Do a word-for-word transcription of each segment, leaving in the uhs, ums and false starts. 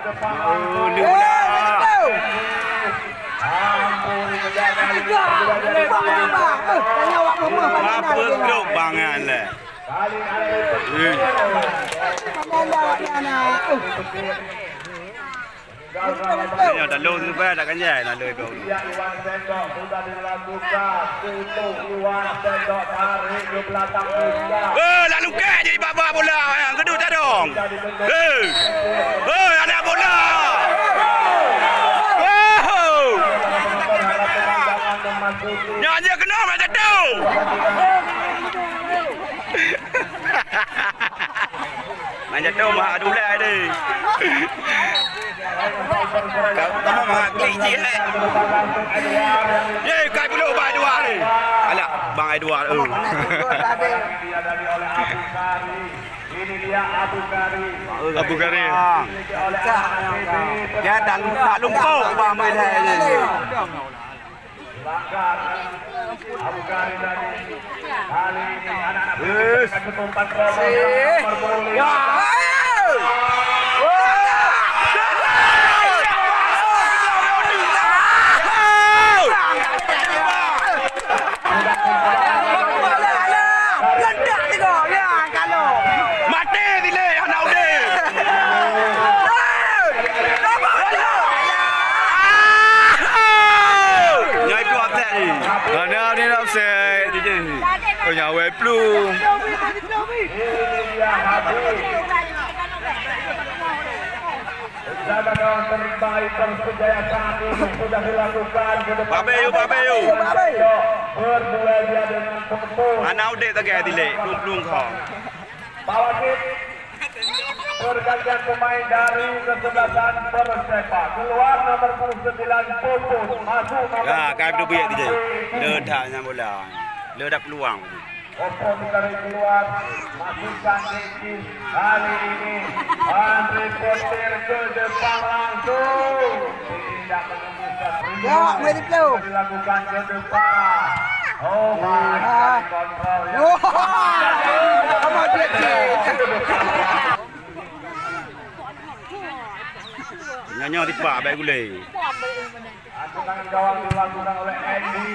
Oh, dia pula. Apa grup bangai leh. Eh. Ini dah lho, sudah tak kan jai, nak lho itu. Sudah dilakukan untuk Iwan Sendok, tarik ke belakang. Eh, lalu kek jadi babak bola yang kedua tadong. Eh. Eh, anak bola. Oh. Nyan je kena macam tu. Main jatuh mah adu lah deh. Kau tambah mah klik cik eh. Ye, kai pula Bang Edward ni. Alah, Bang Edward. Oh. Ini dia Abu Karim. Abu Karim. Dia dah, dah lumpuh Bang Edward ni. Langgar. Abu Karim tadi. Kali ini anak-anak Yes. Umpan terobos. Ya. Mati dilek anak udeh. Nyan itu offside ni. Mana ni offside? Oh, nyawa plueng. Tendangan terbaik Persebaya saat ini sudah dilakukan ke depan. Babe, yuk, babe, yuk. Berduel dia dengan Pengepung. Anak udeh tegai dilek, plueng-plueng kau. Pak Wajib, pergantian pemain dari kesebelasan Persepa. Keluar nomor punggung sembilan, Puput. Masuk nomor Ya, kai dua belas, D J. Le that nyan bola. Le that peluang. Opo ditarik keluar, masukkan Ricky. Kali ini, Andre Petir ke depan langsung. Tidak menunggu satu. Ya, mari, Bro. Dilakukan ke depan. Oh, my. Ah. Kontrol, ya. Wah. Amat dia, cik. Nyoe-nyoe tipak, baik gulai. Tangan gawang dilakukan oleh Andy.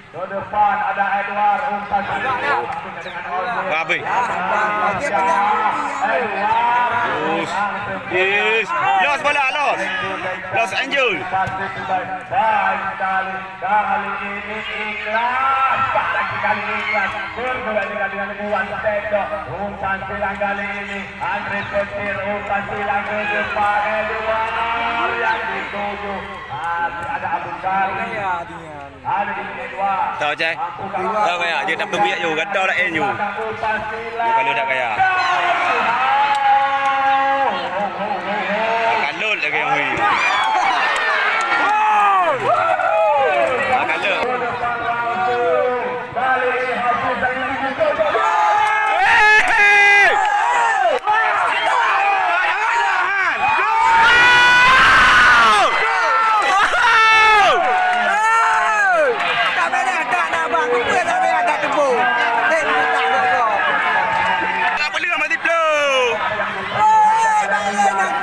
Ke depan ada Edward, umpan. Babe. Edward. Yes. Yes. Los bola, los. Los Angel. Baik sekali. Kali ini ikhlas. Pak lagi kali ini ikhlas. Berduel dengan, dengan Iwan Sendok. Umpan silang kali ini. Andre Petir, umpan silang ke depan. Edward yang dituju. Masih ada Abu Bakar. Ada di Edward. Tahu, Cai? Tahu kaya, dia tak berbiak je, gatal lain je. Kalau tak kaya. Kalut lagi yang hui. Kalut.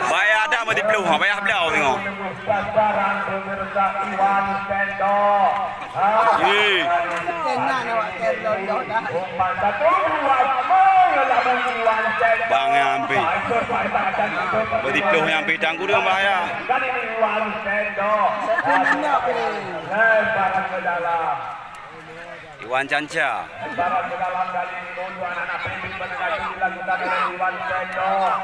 Bahaya dah mati peluh, bahaya beliau tengok. Sasaran pemirsa Iwan Sendok. Ye. Umpan satu, dua, bola bagi Iwan Sendok. Bang yang ambil. Bertipuh yang ambil tangguh dengan bahaya. Kali ini Iwan Sendok. Lemparan ke dalam. Iwan Canca. Lemparan ke dalam kali ini untuk anak-anak Pemimpin Penegak dilakukan oleh Iwan Sendok.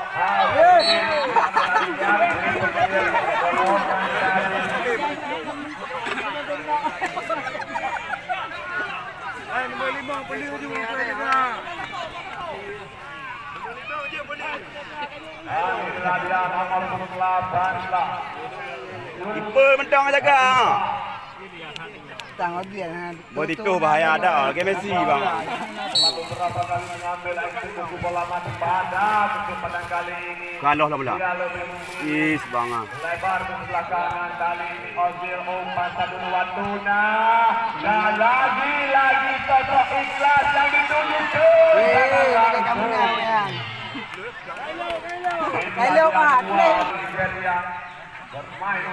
Hai, nombor lima, beli ujung, ujung, ujung. Inilah dia nomor punggung lapan belas. Kiper mentang jaga. Tang lagi, ha. Beutitôh bahaya dah, lagèe Messi, bang. Beberapa kali mengambil aksi pukul bola mati pada kesempatan kali ini. Kalah lah pula. Tidak lebih memilih. Is, bang, ah. Lebar ke sebelah kanan kali ini Ozil, umpan satu dua tuna. Dan lagi-lagi sosok ikhlas yang ditunjukkan. Eh, lagi kamu nak, ya. Hello, Pak.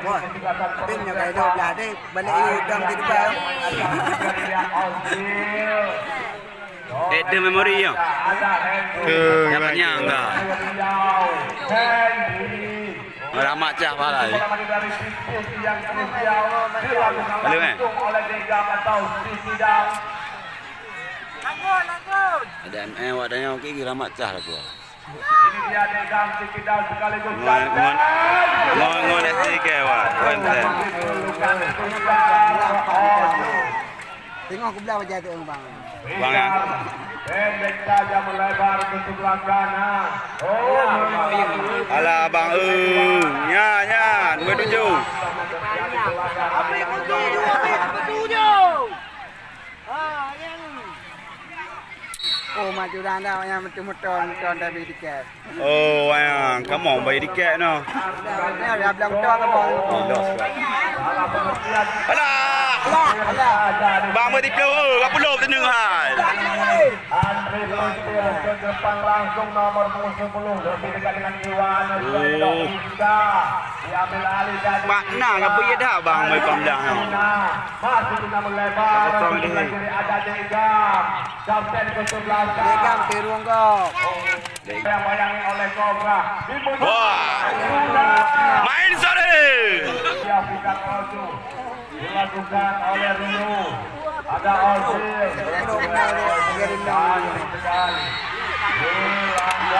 Wah, tim nyoe ka hidup lah deh, balik yuk dong di depan. Eh, tu memori ya. Dapat nyang dah. Ramak cah palai. Lalu, eh. Ada M L awak dayang okey, ramak cah lah gua. Ini dia Dek Gam Sikidal sekaligus ngon, ngon, ngon, ngon S D K, wah. Keren, keren. Tengok ke belah wajah tu, Bang. Bang, ya. Pendek saja melebar ke sebelah kanan. Oh, alah, Bang, eh. Nya, nya. Dua tujuh. Habis betul juga, habis betul juga. Oh, maju dah dah, yang betul motor, motor dah beli tiket. Oh, yang kamu beli tiket noh. Dah, dah, dah bilang motor kamu. Oh, lost. Alah. Alah, alah. Bang beri tiket, oh, berapa puluh tenung hai. Antri meluncur ke depan langsung nomor punggung sepuluh, lebih dekat dengan Iwan. Oh. Diambil alih dari Pak Na, ngapa ya dah, Bang, mai pamdah, ha? Masih dengan melebar. Kosong di sini. Ada Degam. Kapten ke sebelas. Degam ke ruang gol. Yang bayangi oleh Kobra. Wah. Main sore. Dia bukan Ozu. Dilakukan oleh Rio. Ada Ozil.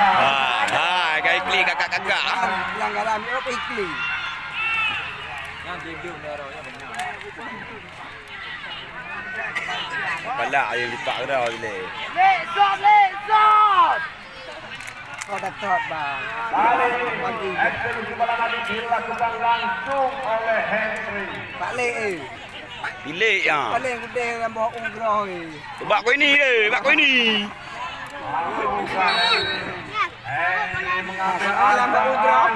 Hai, hai, kai klik kakak-kakak. Pelanggaran, apa ikli? Palak ayam lipat kena Ozil. Lek sot, lek sot. Kau dah tot, Bang. Balik. Action bola tadi dilakukan langsung oleh Henry. Balik, eh. Bilik, ya. Paling gede yang bawa umrah, eh. Bak kau ini, eh. Bak kau ini. Henry mengambil. Alam bawa umrah.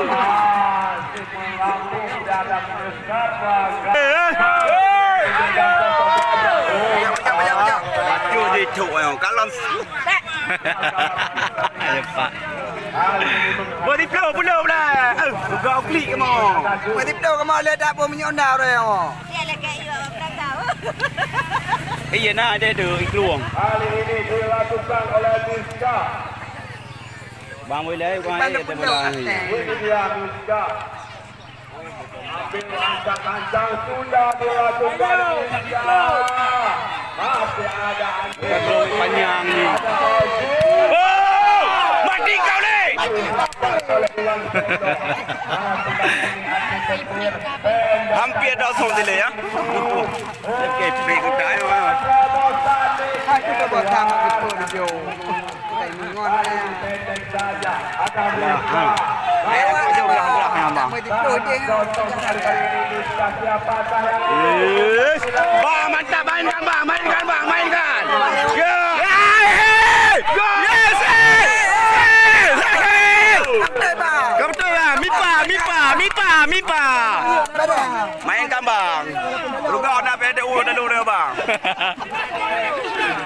Masih melampung di atas besar. Eh, eh. Bacut dia cok, eh. Kalau Ayo, Pak. Beri flow pula, pula. Eh, buka klik kamu. Beri flow kamu, le tak pun menyonda orang yang. Iya, lagi, iya, orang tahu. Iya, nah, ada tu, ikluang. Kali ini dilakukan oleh Miska. Bang Willy, Bang, depan ada depan bola ni. Ini dia Miska. Ambil ancang-ancang, sudah dilakukan. Masih ada. Panjang ni. Oh! Mati kau ni! Hampir dah kosong tadi ya. Okey, break udah ya. Aku tak buat sama betul dia. Pendek saja. Ada Miska. Lewat lah, Bang. Abang. Yes. Bang, mantap, mainkan, Bang. Mainkan, Bang. Mainkan. Ya. Ya, eh. Yes, eh. Yes, eh. Kau betul lah. Mipa, Mipa, Mipa, Mipa. Mainkan, Bang. Rugak nak P D U dulu dah, Bang.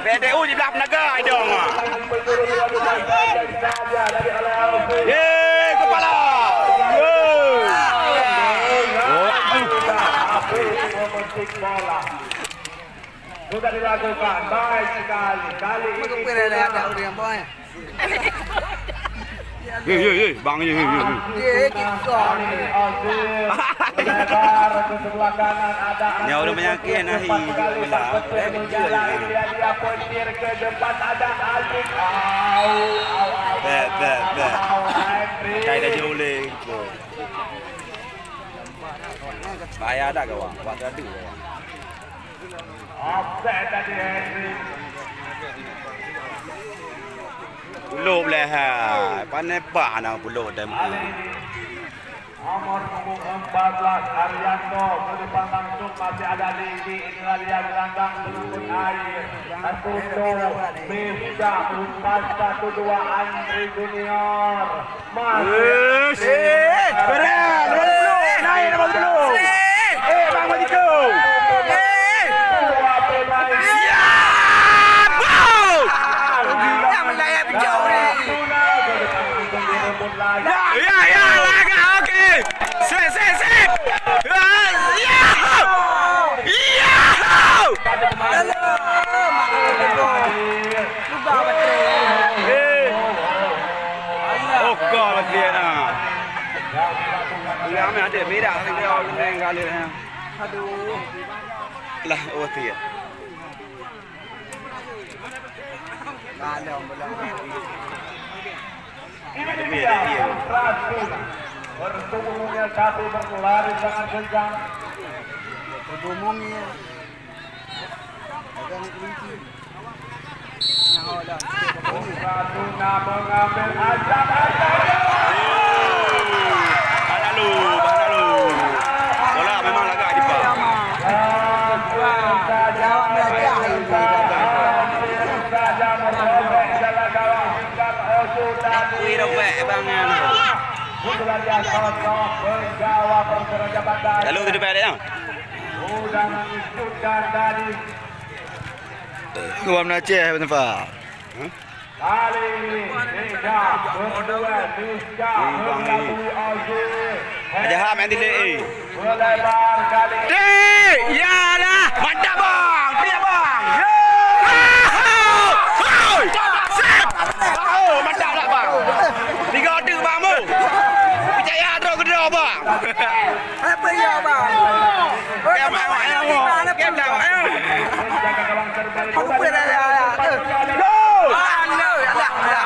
P D U di belah penaga idong. Ye, kepala. Ye. Oh. Sudah dilakukan. Baik sekali. Kali ini sudah. Ye, ye, ye, bang, ye, ye, ye, ye. Ye, kisah. Lebar ke sebelah kanan ada. Nyawa udah menyakit, nah, hi, juga lah. Eh, betul lah. Dia, dia pointir ke depan ada Aziz. Au, au, au. Bet, bet, bet. Au, Henry. Kai dah jauh leh. Bahaya dah kawan. Buat gaduh kawan. Offside tadi, Henry. Pulok leh hai. Pané bah nang pulok dem. Nomor punggung empat belas, Arianto, ke depan langsung masih ada Lili, inilah dia gelandang penuntut air. Satu tu, Miftah, empat satu dua, Andri Junior. Masih. Yes. Eh, keren. Nombor sepuluh. Naik nombor sepuluh. Eh, Bang Matiku. Eh. Dua pemain. Ya! Wow! Yang melayang jauh ni. Ya, Ya, ya, lagak, oke. Sip, sip, sip. Ya, ya. Ya. Eh. Oh, gol dia, nah. Udah, ada merah, ada orang yang galak, ya. Aduh. Lah, oh, dia. Ini dia, demonstrasi bertumbuhnya satu berlari sangat kencang. Bergumungnya. Pegang kelinci. Nah, oh, dah. Satu nak mengambil, ajak, ajak. Bahana lu, bahana lu. Bola memang lagak di pang. Wih, robek bangan. Lalu tu depan dia. Dua Aceh, Pak. Kali ini, Miska berduel, Miska mengakui Ozi. Aja ham yang tidak, eh. Melebar kali ini. Dek, yalah. Mantap, Bang. Pilihan, Bang. Yeay. Hoi. Sip. Oh, mantap lah, Bang. Tiga otak, Bang, mu. Percaya, droe keudroe, Bang. Apa ya, Bang? Kem awak nyan, Bang. Kem dah awak nyan. Aku pun dah, dah, dah. Eh. Gol! Alah, alah, alah.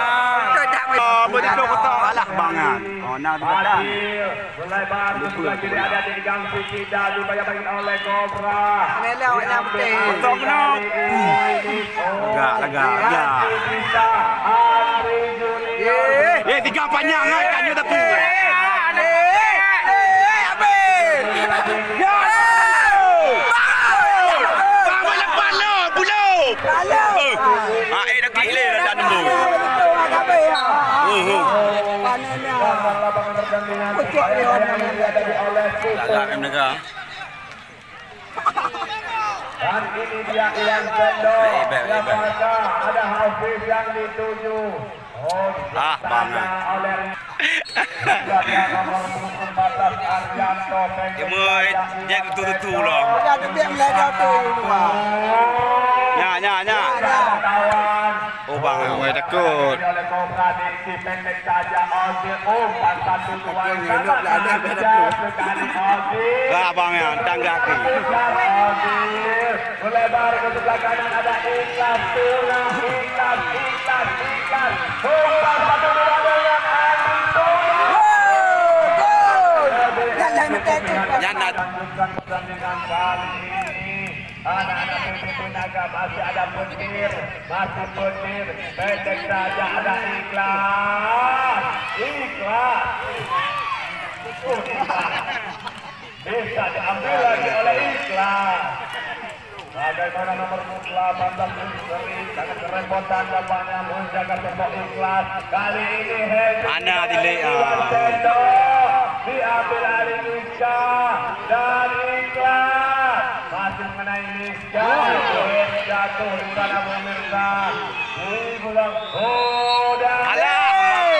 Kau dah main. Oh, betul, betul. Alah, bangan. Oh, nah, betul. Melebar lagi ada di gang Siki dan dibayar-bayar oleh Cobra. Nela awak nyan betul. Betul kena. Lagak, lagak, lagak. Eh. Eh, tiga panyang, eh, tanya tapi. Eh, eh, eh, habis. Ya. Bang, bang, bang, bang, bang. Eh. Ah, eh, dah klik leh, dah, dah nemu. Oh, oh. Lagak, em, negara. Dan ini dia Iwan Sendo. Baik, baik, baik, baik. Yang mana ada Hafiz yang dituju. Oh, ah, bangat. Oleh nomor punggung empat belas Arianto. Cuma dia tutu-tutu lah. Dia ada biar melihat dia tu. Nya, nya, nya. Kawan. Oh, bang, weh, takut. Oleh Kobra di si pendek saja, Ozil. Oh, empat satu dua. Takut ngelok lah, ada, ada. Gak, bang, ya, tangga. Ozil. Melebar ke sebelah kanan, ada Ikhlas, Tulang, Ikhlas, Ikhlas, Ikhlas. Umpan satu dua dengan Andi Tulang. Gol! Gol! Yang lain betul. Yang nak lanjutkan pertandingan kali ini. Anak-anak P P P Naga masih ada petir, masih petir. Pendek saja ada Ikhlas. Ikhlas. Oh, Ikhlas. Bisa diambil lagi oleh Ikhlas. Bagaimana nomor delapan belas Misteri, sangat kerepotan tampaknya menjaga sosok Ikhlas. Kali ini Hendrik. Ana Dilik, ah. Diambil alih Miska dan Ikhlas. Masih mengenai Miska. Jatuh di sana pemirsa. Dibuang. Oh, dan alah.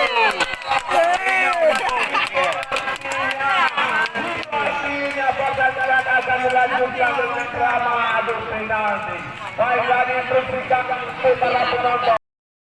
Sepertinya pertandingan akan dilanjutkan dengan drama adu penalti. Baik, kami instruksikan untuk para penonton.